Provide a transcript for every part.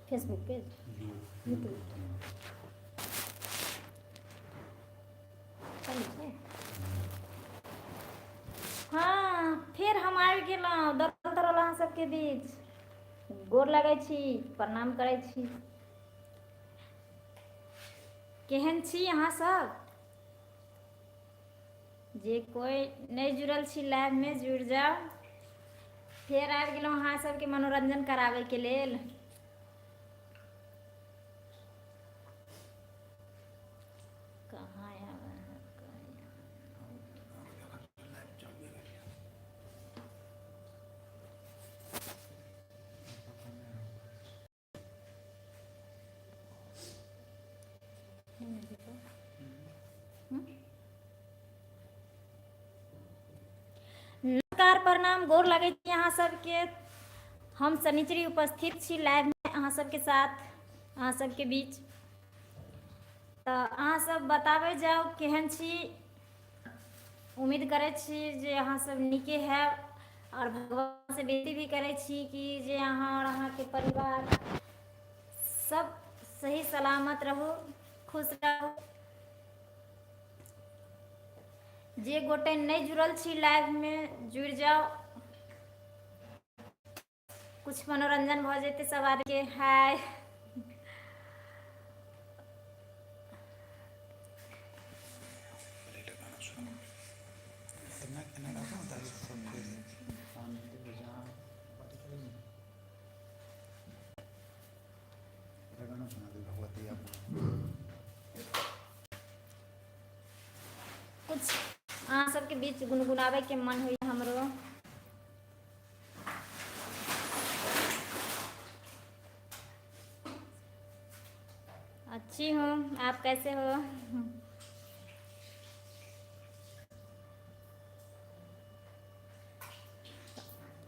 Facebook page YouTube चालू छै। हँ, फेर हम आबि गेलहुँ दौड़ल दौड़ल अहाँ सबके बीच। गोर लगै छी, प्रणाम करै छी। केहन छी अहाँ सब? जे कोइ नहि जुड़ल छी लाइवमे जुड़ि जाउ। फेर आबि गेलहुँ अहाँ सबके मनोरंजन कराबैके लेल। कहाँ आबै है? नमस्कार, प्रणाम, गोर लगै छी अहाँ सबके। हम शनिचरी उपस्थित छी लाइवमे अहाँ सबके साथ, अहाँ सबके बीच। तऽ अहाँ सब बताबै जाउ केहन छी। उम्मीद करै छी जे अहाँ सब नीके हैब आओर भगवानसँ विनती भी करै छी कि जे अहाँ आओर अहाँके परिवार सब सही सलामत रहू, खुश रहू। जे गोटे नहि जुड़ल छी लाइवमे जुड़ि जाउ, कुछ मनोरंजन भऽ जेतै सब आदमीके। हाय, कुछ अहाँ सबके बीच गुनगुनाबैके मन होइए हमरो। अच्छी हूँ, आप कैसे हो?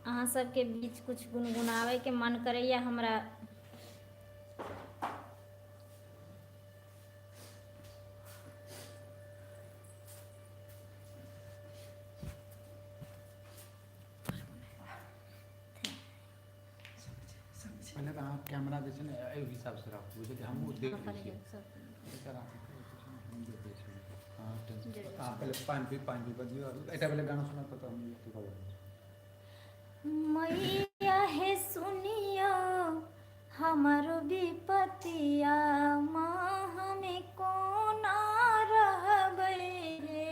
अहाँ सबके बीच कुछ गुनगुनाबैके मन करैया हमरा। पहिले तऽ अहाँ कैमरा जे छै ने एहि हिसाबसँ राखू, बुझलियै? हमहूँ देख लै छियै। एकर हम देख लै छियै। अहाँ पहिले पानि पी, पानि पी बजियौ। एकटा पहिले गाना सुना तऽ हम अथी कऽ देबै। मैया हे सुनियो हमर विपतिया, माँ हमे कोना रहबै रे।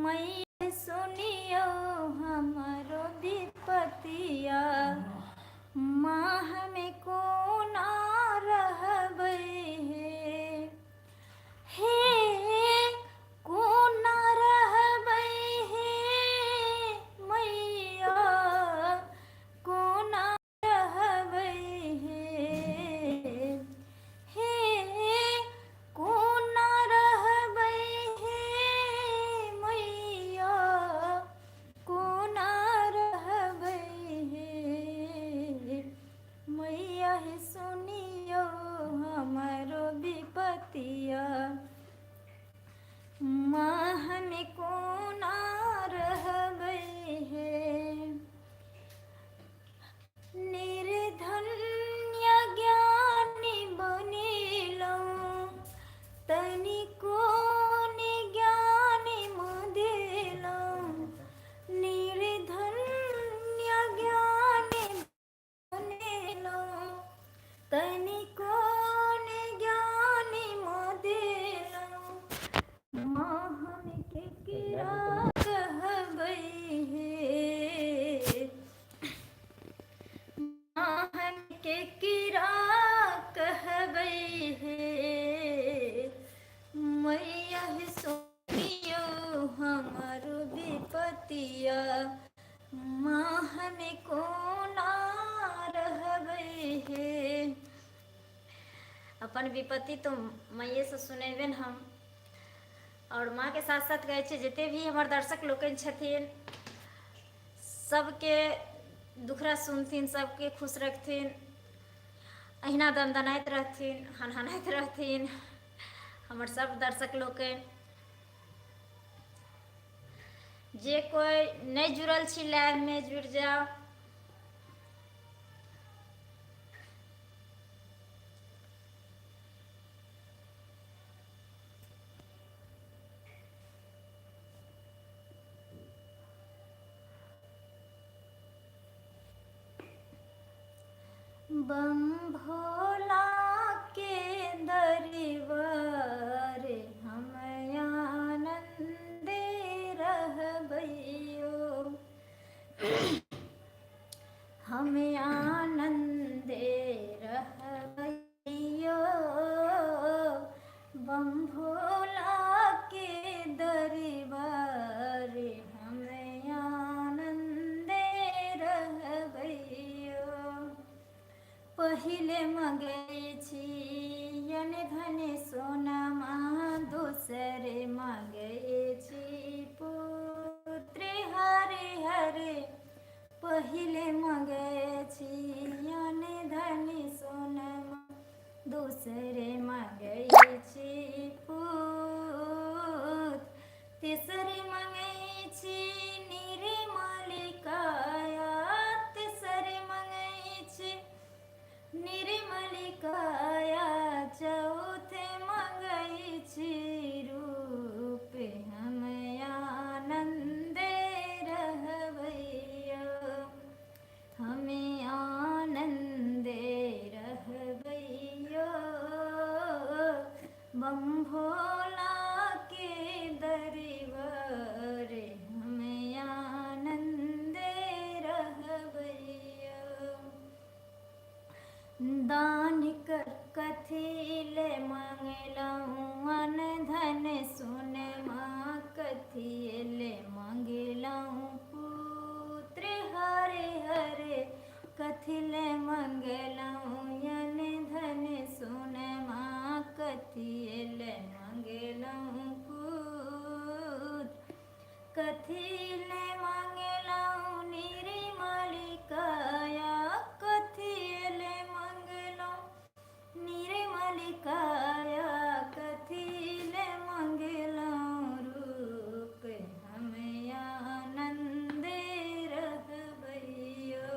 मैया सुनियो हमरो विपतिया, माँ हमे कोना रहबै हे। हे कोना रहबै हे मैया, कोना रहबै हे। हे कोना रहबै हे मैया, कोना रहबै हे। मैया हे सुनियो हमरो विपतिया, माँ हम कोना रहबै हे। निर्धन्य ज्ञानी बनेलहुँ, तनिको ने ज्ञानी देलहुँ। निर्धन्य ज्ञानी बनेलहुँ, तनिको ने ज्ञानी देलहुँ। माँ हम केकरा कहबै हे, माँ हम केकरा कहबै हे। मैया सुनियो हमर विपतिया, माँ हम कोना रहबै हे। अपन विपत्ति तो मैयेसँ सुनेबनि हम। आओर माँके साथ साथ कहै छियै जते भी हमर दर्शक लोकनि छथिन सबके दुखड़ा सुनथिन, सबके खुश रखथिन, अहिना दनदनाइत रहथिन, हनहनाइत रहथिन हमर सब दर्शक लोकनि। जे कोइ नहि जुड़ल छी लाइवमे जुड़ि जाउ। बम भोला के दरबार हम आनंदे रहबैयो, हम आनंदे रहबैयो, बम भोला के दरबार हम आनंदे रहबैयो। पहिले मगै छी अन धन सोनमा, दोसर मगै छी पुत्र हरे हरे। पहिले मगै छी अन धन सोनमा, दोसर मगै छी पुत्र, तेसर मगै छी निर्मल काया, तेसर मगै छी निर्मल काया, चौथे मगै छी रूप, हम आनन्दे रहबैयो, हम आनन्दे रहबैयो, बम भोला के दरबार हम आनन्दे रहबैयो। दान कर कथी ले मंगलहुँ अन धन सोनमा, कथी ले मंगलहुँ पुत्र हरे हरे। कथी ले मंगलहुँ अन धन सोनमा, कथी ले मंगलहुँ पुत्र, कथी ले मंगलहुँ निर्मल काया, कथी ले मंगलहुँ निर्मल काया, कथी ले मंगलहुँ रूप, हम आनन्दे रहबैयो,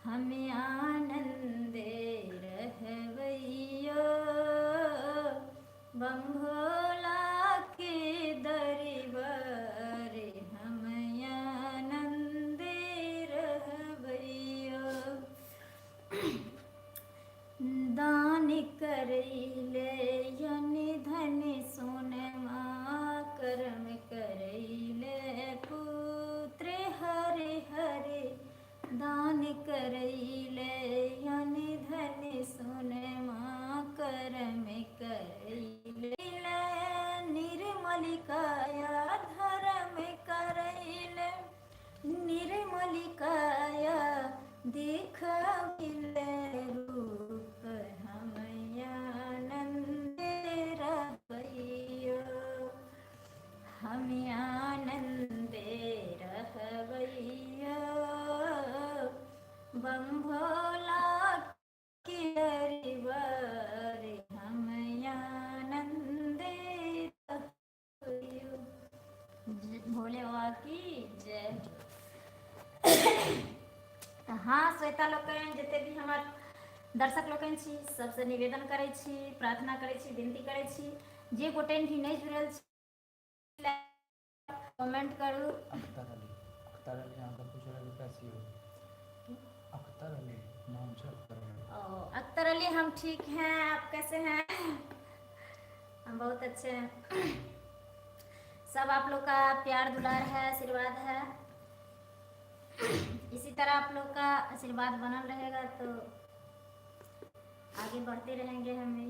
हम आनन्दे रहबैयो, बम भोला के दरबार हम आनन्दे रहबैयो। दान करैले अन धन सोनमा, कर्म करैले पुत्र हरे हरे। दान करैले अन धन सोनमा, कर्म करैले निर्मल काया, धर्म करैले निर्मल काया, देखबिले रूप, हम आनन्दे रहबैयो, हम आनन्दे रहबैयो, बम भोला के दरबार हम आनन्दे रहबैयो। भोले बाबा की जय। तऽ हँ श्वेता लोकनि, जते भी हमर दर्शक लोकनि छी, सबसँ निवेदन करै छी, प्रार्थना करै छी, विनती करै छी, जे गोटे भी नहि जुड़ल छी कमेंट करू। अख्तर अली, अख्तर अली अहाँके पूछ रहल कैसी हो? अख्तर अली नाम छै अख्तर अली। ओ अख्तर अली, हम ठीक हैं, आप कैसे हैं? हम बहुत अच्छे हैं। सब आप लोग का प्यार दुलार है, आशीर्वाद है। इसी तरह आप लोग का आशीर्वाद बनल रहेगा तो आगे बढ़ते रहेंगे हम भी।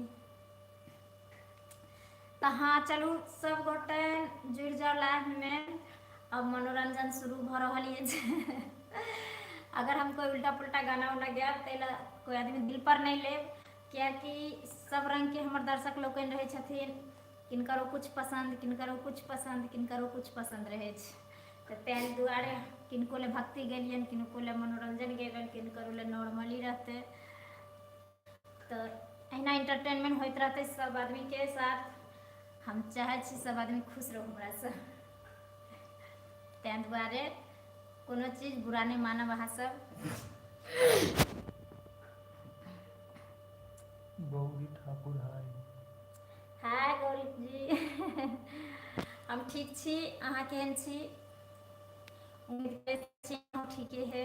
तऽ हाँ चलू सब गोटे जुड़ि जाउ लाइवमे, अब मनोरंजन शुरू भऽ रहल अछि। अगर हम कोइ उल्टा पुल्टा गाना उना गायब ताहि लए कोइ आदमी दिल पर नहि लेब, कियाकि सब रङ्गके हमर दर्शक लोकनि रहै छथिन। किनकरो कुछ पसन्द, किनकरो कुछ पसन्द, किनकरो कुछ पसन्द रहै छै, तऽ ताहि दुआरे किनको लए भक्ति गेलियनि, किनको लए मनोरंजन गेलनि, किनकरो लए नॉर्मली रहतै। तऽ अहिना इंटरटेनमेंट होइत रहतै सब आदमीके साथ। हम चाहै छी सब आदमी खुश रहू हमरासँ। ताहि दुआरे कोनो चीज बुरा नहि मानब अहाँ सब। गौरी ठाकुर हाय। हाय गौरी जी, हम ठीक छी, अहाँ केहन छी? उम्मीद करै छी अहाँ ठीके है।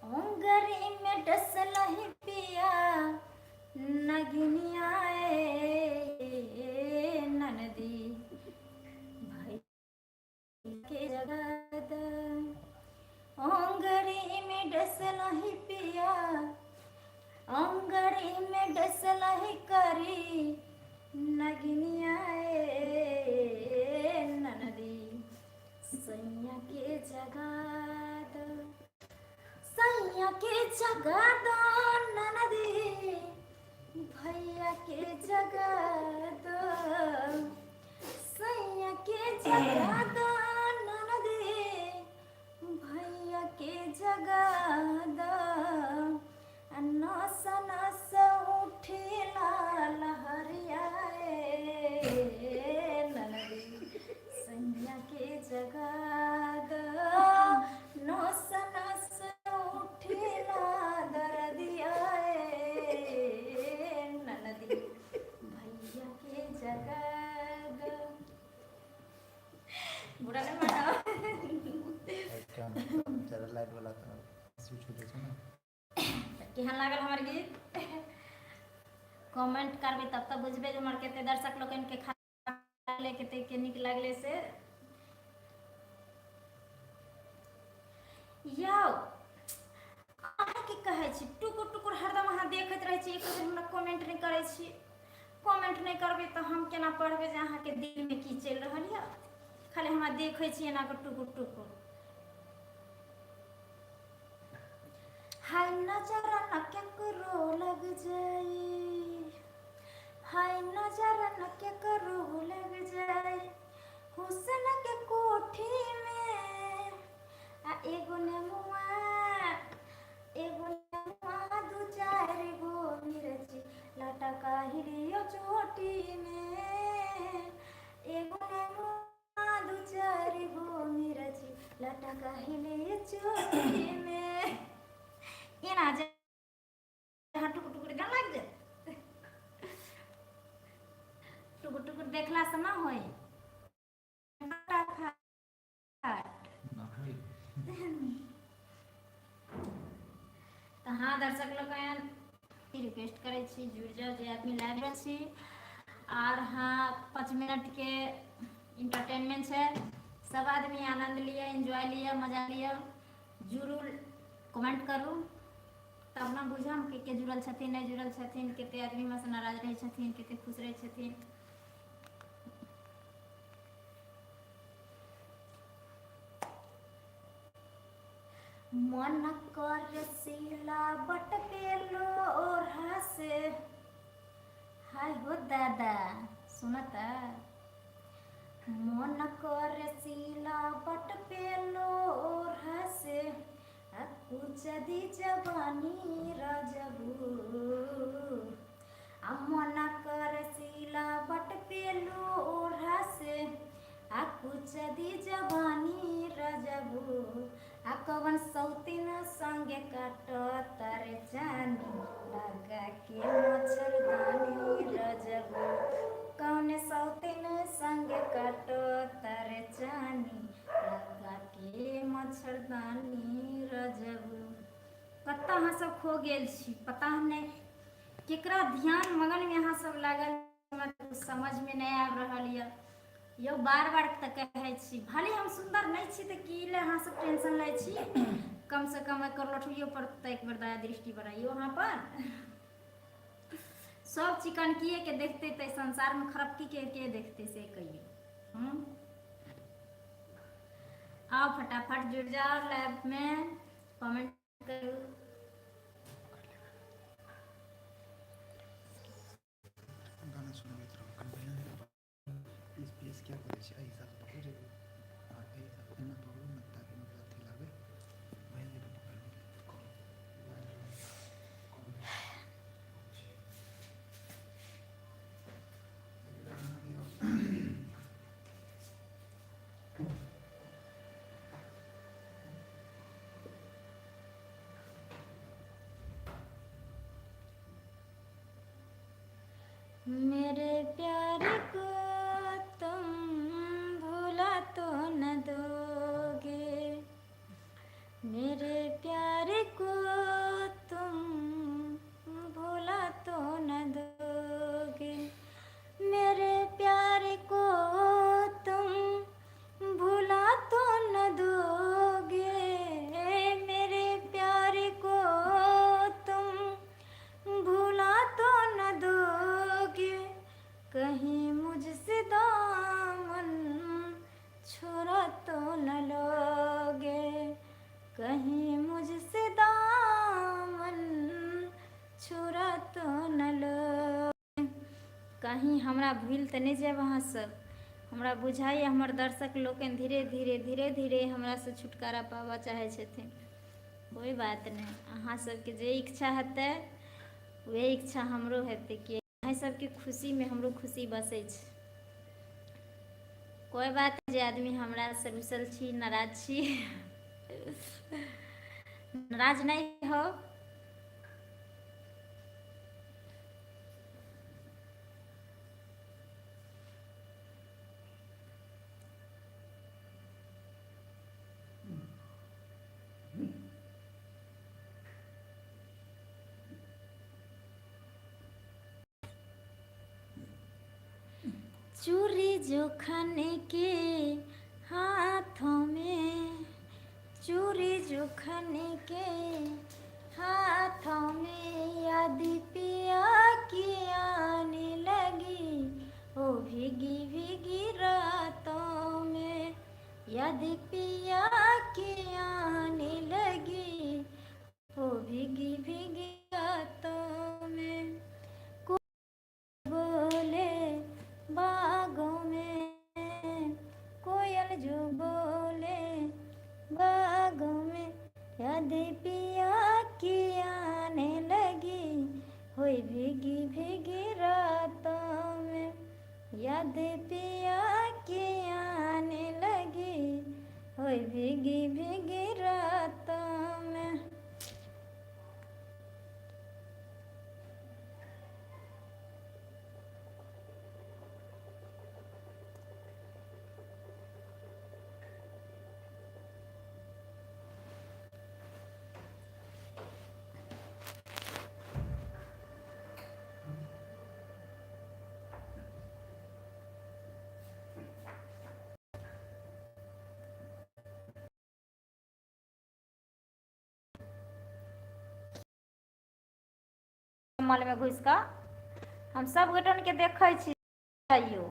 ओंगरी में डसल ही पिया नगिनिया ए ननदी भाई के जगत। ओंगरी में डसल ही पिया, ओंगरी में डसल ही करी नगिनिया ए ननदी सैया के जगाद, सैया के जगाद ननदी भैया के जगाद, सैया के जगाद ननदी भैया के जगाद। नस नस उठेला लहरिया ए ननदी सैया के जगाद, नस नस उठेला दरदिया ए ननदी भैया के जगाद। बुरा नहीं मानो। जरा लाइट वाला स्विच हो जाइ छै ने। केहन लागल हमर गीत? कमेंट करबै तब तऽ बुझबै जे हमर कते दर्शक लोकनि के खा कते के नीक लागलै से। यौ अहाँके कहै छी, टुकुर टुकुर हरदम अहाँ देखैत रहै छी, एक बेर हमरा कमेंट नहि करै छी। कमेंट नहि करबै तऽ हम केना पढ़बै जे अहाँके दिलमे की चलि रहल यऽ? खाली हमरा देखै छी एना कऽ टुकुर टुकुर। हाय नजर न केकरो लग जाई, हाय नजर न केकरो लग जाई हुस्न के कोठी में। आ एगो नेमुआ, एगो नेमुआ दू चारि गो मिर्ची लटका लियो चोटी में। एगो नेमुआ दू चारि गो मिर्ची लटका लियो चोटी में। एना जे अहाँ टुकुर टुकुर गाना लागि जायत। टुकुर टुकुर देखलासँ ना होय। तऽ हाँ दर्शक लोकनि, रिक्वेस्ट करै छी, जुड़ि जाउ जे आदमी लाइव छी। आर हाँ, 5 मिनटके इंटरटेनमेंट छै, सब आदमी आनंद लिअ, एंजॉय लिअ, मजा लिअ। जुड़ू, कमेंट करू, तब ने बुझम कि के जुड़ल छथिन, नहि जुड़ल छथिन, कते आदमी हमरासँ नाराज रहै छथिन, कते खुश रहै छथिन। मन कर सिला बट पे लोढ़ा से, हाय हो दादा, सुनता? मन कर सिला बट पे लोढ़ा से आ कुचदी जवानी रजबू। आ मन कर सिला बट पे लोढ़ा से आ कुचदी जवानी रजबू। आ कवन सौतीन संगे काट तर जानी लगा के मच्छरदानी रजबू। कौन सौतीन संगे काट तर जानी लगा के मच्छरदानी रजबू। कतऽ अहाँ सब खो गेल छी पता नहि। केकरा ध्यान मगनमे अहाँ सब लागल, हमरा तऽ समझमे नहि आबि रहल यऽ। यौ, बार बार तऽ कहै छी, भले हम सुन्दर नहि छी तऽ की लए अहाँ सब टेंशन लै छी? कम से कम एकर लठुइयो पर तऽ एक बेर दया दृष्टि बनाइयो अहाँ पर। सब चिकनकिए के देखते तऽ संसारमे खरपकी के देखते, से कहियौ। आओ, फटाफट जुड़ जाओ लाइव में, कमेंट करू। गाना सुनबैत रहू कनि बढ़िआँ। प्लीज प्लीज, क्या करै छी? एहि हिसाबसँ पकड़ू जे, हँ, एहि हिसाबसँ एना पकड़ू ने ताकि मतलब अथी लागै। भैया जी पकड़ू, करू। दोनों लोग। कहीं हमरा भूलि तऽ नहि जायब अहाँ सब। हमरा बुझाइए हमर दर्शक लोकनि धीरे धीरे धीरे धीरे हमरासँ छुटकारा पाबऽ चाहै छथिन। कोइ बात नहि, अहाँ सबके जे इच्छा हेतै वएह इच्छा हमरो हेतै कि अहाँ सबके खुशीमे हमरो खुशी बसै छै। कोइ बात नहि, जे आदमी हमरासँ रुसल छी, नाराज छी, नाराज नहि हो। चूड़ी जो खाने के हाथों में, चूड़ी जो खाने के हाथों में, याद पिया की आने लगी ओ भीगी भीगी रातों में, याद पिया की आने लगी ओ भीगी भीगी रातों में। बोले बागों में कोयल जो बोले बागों में, याद पिया की आने लगी होई भीगी भीगी रातों में, याद पिया की आने लगी होई भीगी भीगी रातों में। मॉलमे घुसि कऽ हम सब गोटनके देखै छी। यौ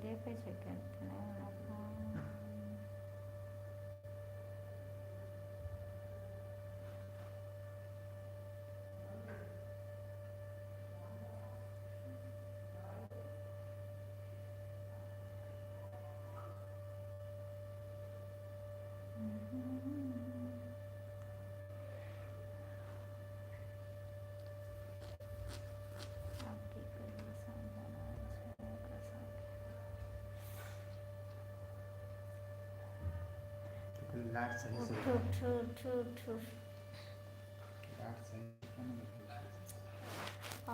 देखै छै। आब की करियै, समझ नहि आबै छै ओकरा साथ। लाइट सही से। उठू उठू उठू उठू। लाइट सही से केना देखै छै?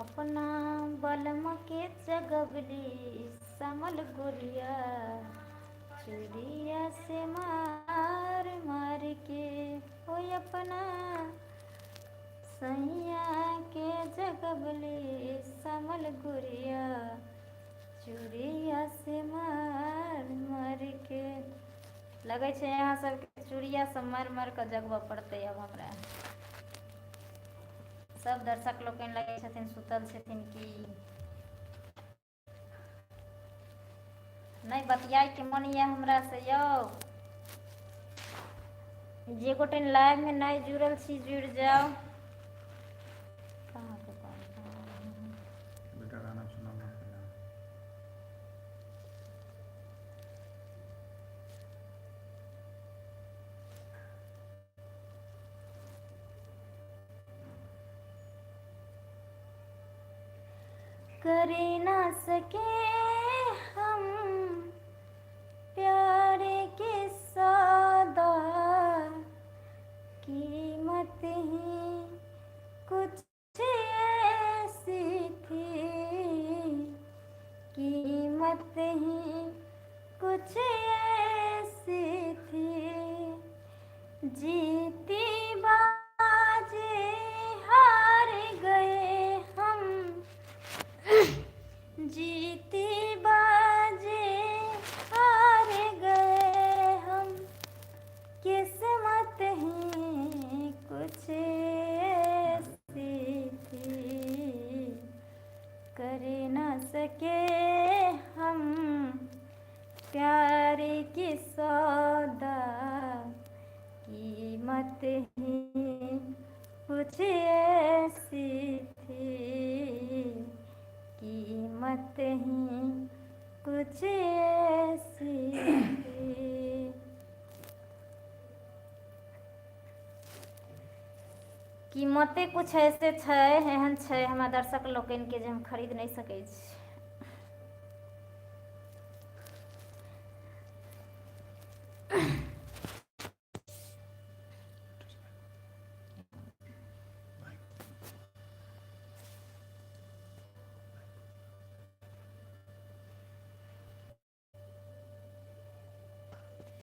अपना बलम के जगबली समल गुड़िया चूड़िया से मार मार के, ओ अपना सैया के जगबली समल गुड़िया चूड़िया से मार मार के। लगै छै यहाँ सबके चूड़िया सब मारि मारि कऽ जगबऽ पड़तै आब हमरा। सब दर्शक लोकनि लगै छथिन सुतल छथिन की नहि, बतियाइके मन यऽ हमरा से। यौ, जे गोटे लाइवमे नहि जुड़ल छी, जुड़ि जाउ। कहाँ के कौन? बेटा, गाना सुनाओ ना पहले। करे ना सके हम प्यार के सौदा, कीमत ही कुछ ऐसी थी, कीमत ही कुछ ऐसी थी, जीती बाजी हार गए हम, जीती बाजी हार गए हम, किस्मत ही कुछ ऐसी थी। कर ना सके कीमत ही कुछ ऐसी थी। कीमते कुछ ऐसे छै, एहन छै हमरा दर्शक लोकनिके जे हम खरीद नहि सकै छी।